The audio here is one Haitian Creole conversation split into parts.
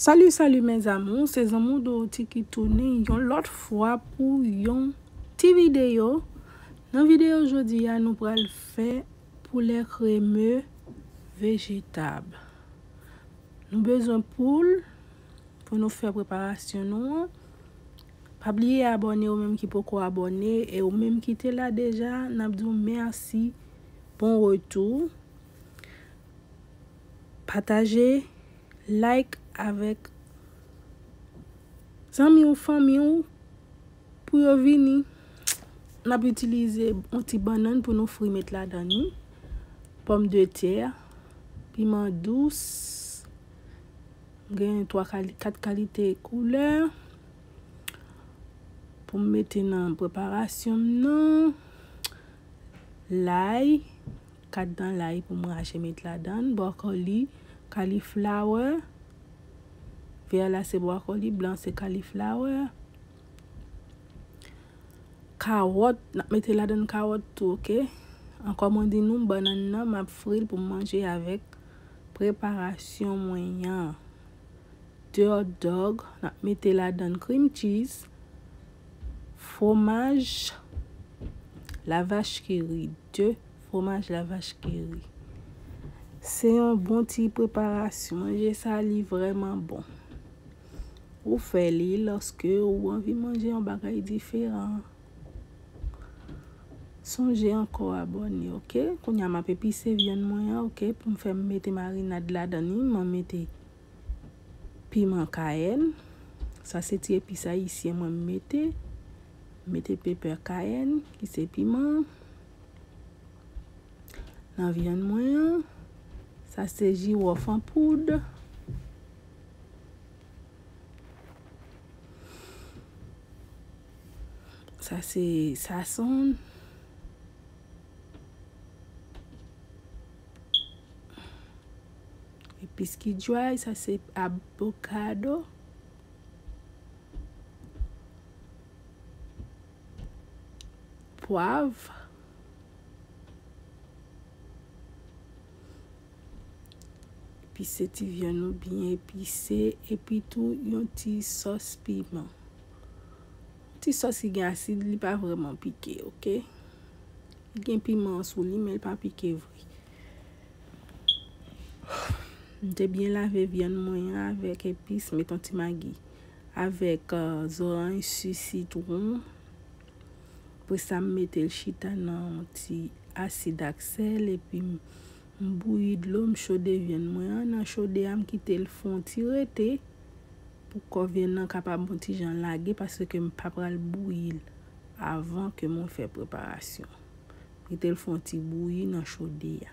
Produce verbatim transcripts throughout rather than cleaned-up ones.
Salut, salut mes amours, se zanmi w Dorothy ki tounen yon lòt fwa pou yon ti videyo. Nan videyo jodi a, nou pral fè poulet crémeux végétable. Nou bezwen poul pou nou fè preparasyon nou an. Pa bliye abòne, ou menm ki poko abòne, e ou menm ki te la deja, n ap di w mèsi. Bon retou. Pataje, like avèk zanmi w, fanmi w, pou yo vini. N ap itilize yon ti bannann pou nou fri met ladan li. Pòmdetè, piman dous, gen twa kali-, kat kalite koulè pou m mete nan preparasyon m nan. Lay, kat dan lay pou m rache met ladan, bwokoli, kaliflawè, vè la se bwokoli, blan se kaliflawè, kawòt, n ap mete ladan kawòt tou, oke? Ankò mwen di nou, bannann nan, m ap fri l pou m manje avèk preparasyon mwen an. De hot dog, n ap mete ladan cream cheese, fwomaj la vache qui rit, de fwomaj la vache qui rit. Se yon bon ti preparasyon. Manje sa, li vrèman bon. Ou fè li lòske ou anvi manje yon bagay diferan. Sonje ankò abòne, oke? Kounye a, m ap epise vyann mwen an, oke? Pou m fè m mete marinad ladan li, m mete piman kayèn. Sa se ti epis ayisyen mwen m mete. M mete pepè kayèn, ki se piman, nan vyann mwen an. Sa se jiwòf an poud. Sa se sazon. Epis ki dry, sa se avokado. Pwav. Epise ti vyann nou byen epise, epi tou yon ti sòs piman. Ti sòs ki gen asid, li pa vrèman pike, oke? Li gen piman sou li, men li pa pike vre. M te byen lave vyann mwen an avèk epis, met yon ti magi, avèk, euh, zoranj, si, sitwon. Apre sa, m mete l chita nan yon ti asid ak sèl, epi m, m bouyi dlo, m chode vyann mwen an. Nan chode a, m kite l fon ti rete pou kò vyann nan kapab yon ti jan lage, paske m pa pral bouyi l avan ke mwen fè preparasyon. Kite l fè yon ti bouyi nan chode a.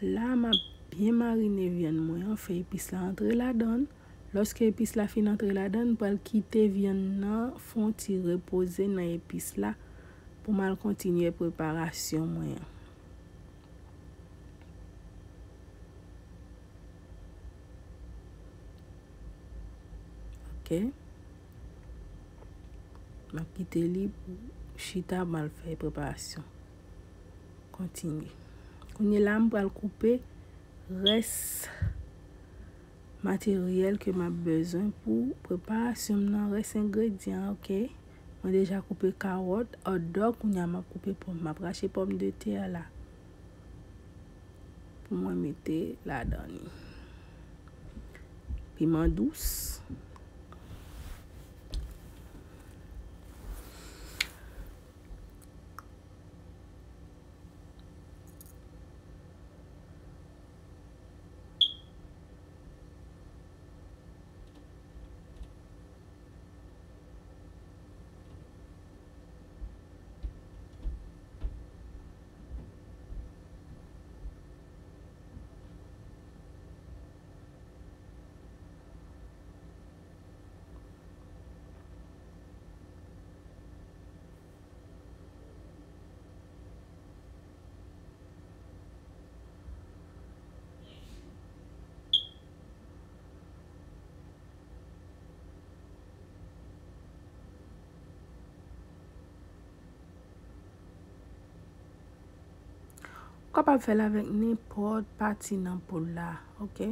La, m ap byen marine vyann mwen an, fè epis la antre ladan l. Lòske epis la fin antre ladan l, m pral kite vyann nan fè yon ti repoze nan epis la pou m al kontinye preparasyon mwen an. Oke. M ap kite li pou chita, m al fè preparasyon. Kontinye. Kounye la, m pral koupe rès materyèl ke m ap bezwen pou preparasyon m nan, rès engredyan, oke? Mwen deja koupe kawòt, hot dog, kounye a m ap koupe pòm. M ap rache pòmdetè la pou mwen mete ladan li. Piman dous. Ou kapab fè l avèk nenpòt pati nan poul la, oke?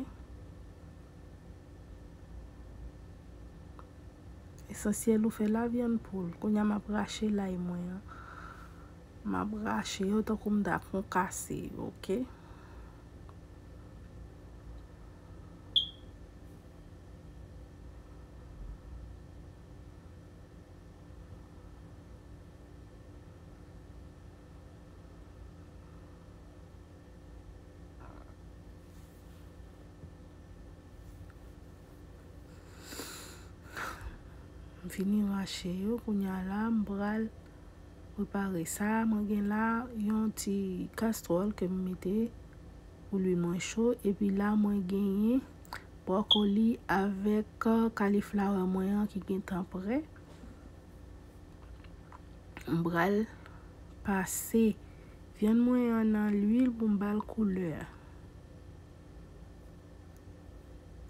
Esansyèl ou fè lavyann poul. Kounye a m ap rache lay mwen an. M ap rache yo tankou m ta konkase yo, oke? M fini rache yo, kounye a la, m pral prepare sa. Mwen gen la yon ti kastwòl ke m mete pou lwi mwen cho, epi la mwen genyen bwokoli avèk kaliflawè mwen an ki gentan prè. M pral pase vyann mwen an nan lwil pou m ba l koulè.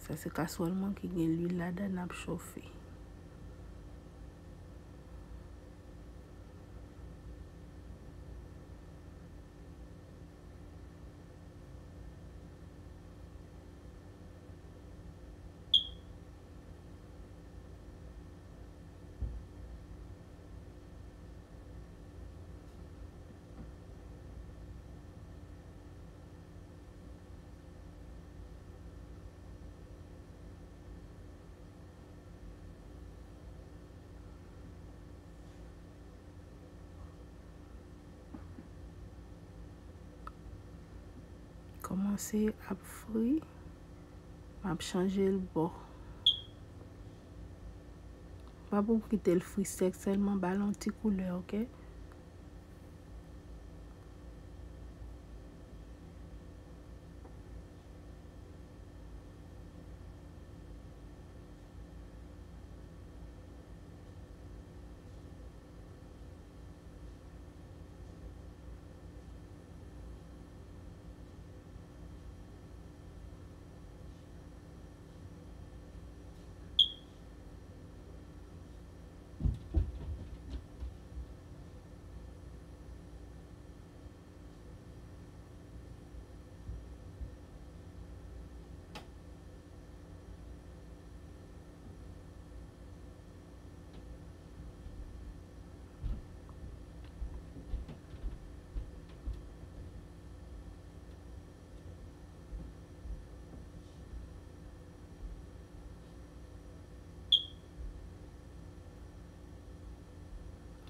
Sa se kaswòl mwen ki gen lwil ladan n ap chofe. Kòmanse ap fri, m ap chanje l bò. Pa pou kite l fri sèk, sèlman ba l yon ti koulè, oke?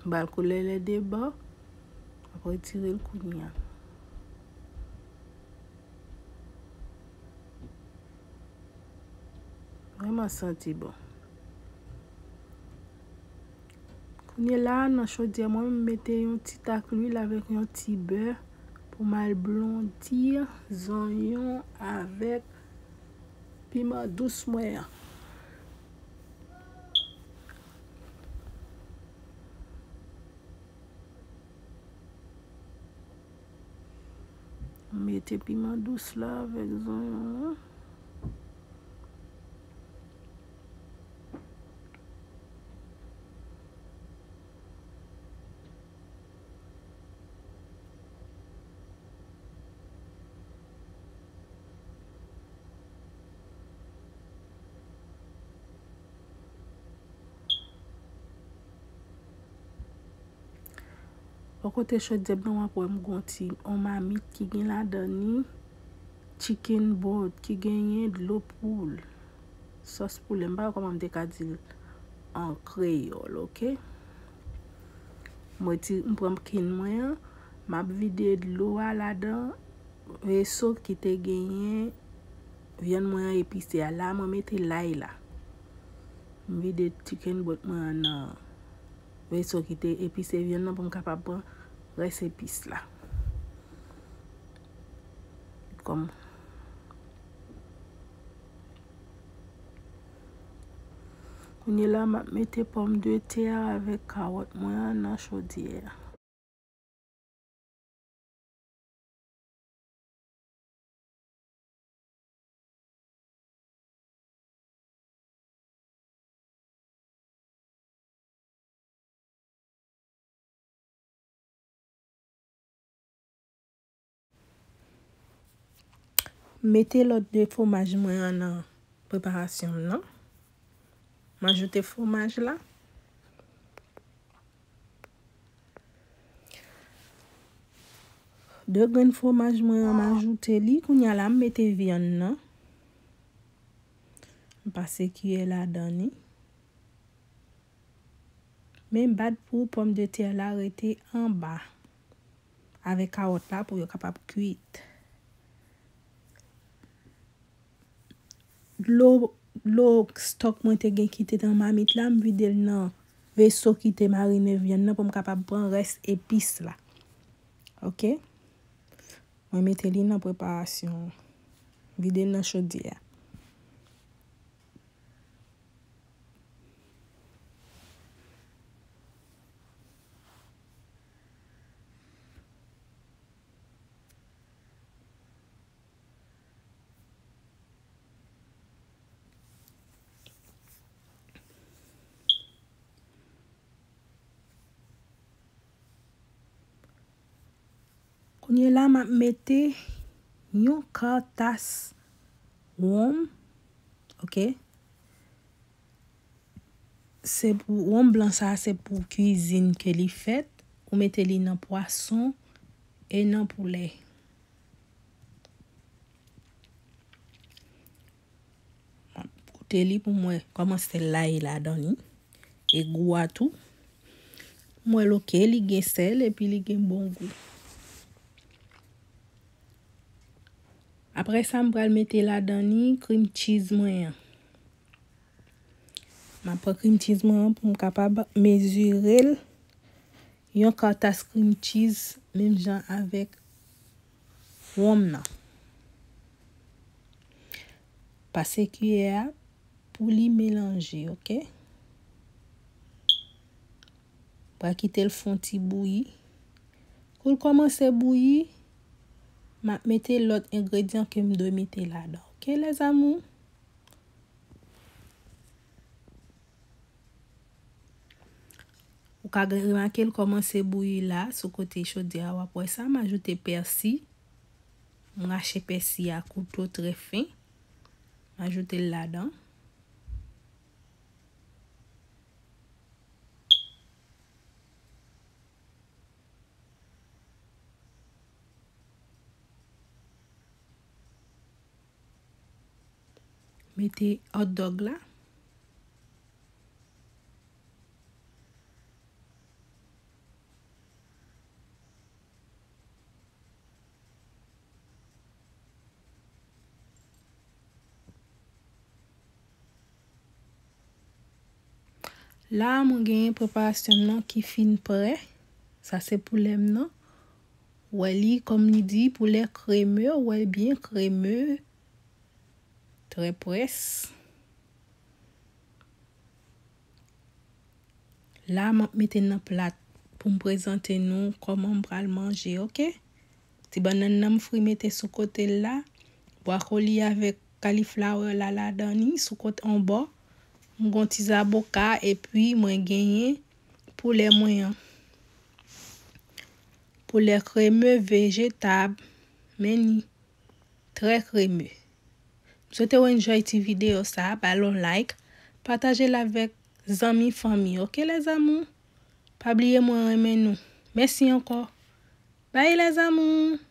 Ba l koulè lè de bò. Ap retire l kounye a. Vrèman santi bon. Kounye la, nan chodyè mwen, m mete yon ti tak lwil avèk yon ti bè pou m al blondi zonyon avèk piman dous mwen an. Mete piman dous la avèk zonyon an. Bò kote chodyè m nan, w ap wè m gon ti, yon mamit ki gen ladan ni chicken broth, ki genyen dlo poul, sòs poulè. M pa wè kòman m te ka di l an kreyòl, oke? M retire, m pran kin mwen an, m ap vide dlo a ladan veso ki te genyen vyann mwen an epise a. La, mwen mete lay la. M vide chicken broth mwen an nan veso ki te epise vyann nan pou m kapab pran rès epis la. Kòm kounye la, m ap mete pòmdetè a avèk kawòt mwen an nan chodyè a. Mete lòt de fwomaj mwen an nan preparasyon m nan. M ajoute fwomaj la. De grenn fwomaj mwen an, m ajoute li. Kounye a la, m mete vyann nan. M pase kiyè ladan li. Men bat pou pòmdetè la rete anba avèk kawòt la pou yo kapab kwit. Dlo, dlo stòk mwen te gen ki te nan mamit la, m vide l nan veso ki te marine vyann nan pou m kapab pran rès epis la. Oke? Mwen mete li nan preparasyon. Vide l nan chodyè a. Kounye la, m ap mete yon ka tas wonm, oke? Se pou, wonm blan sa, se pou kwizin ke li fèt. Ou mete li nan pwason e nan poulè. M ap goute li pou m wè kòman sèl la ye ladan li. E gou a tou. M wè l oke, li gen sèl epi li gen bon gou. Apre sa, m pral mete ladan li cream cheese mwen an. M ap pran cream cheese mwen an pou m kapab mezire l. Yon ka tas cream cheese, menm jan avèk wonm nan. Pase kiyè a pou li melanje, oke? Pral kite l fè yon ti bouyi. Kou l kòmanse bouyi, m ap mete lòt engredyan ke m dwe mete ladan. Oke, les amours? Ou ka gen, remake l kòmanse bouyi la, sou kote chodyè a, w ap wè sa. M ajoute pèsi. M rache pèsi a kouto trè fen. M ajoute l ladan. Mete hot dog la. La, mwen genyen preparasyon m nan ki fin prè. Sa se poulè m nan. Wè li, kòm li di, poulè kreme, wè l byen kreme. Trè près. La, m ap mete nan plat pou m prezante nou kòman m pral manje, oke? Ti bannann nan m fri mete sou kote l la. Bwakoli avèk cauliflower la ladan li, sou kote anbò. M gon ti zaboka, epi mwen genyen poulè mwen an. Poulè kreme, vejetab, men li trè kreme. M swete w enjoy ti videyo sa, ba l yon like, pataje l avèk zanmi, fanmi, oke, les amours? Pa bliye mwen renmen nou. Mèsi ankò. Bye, les amours!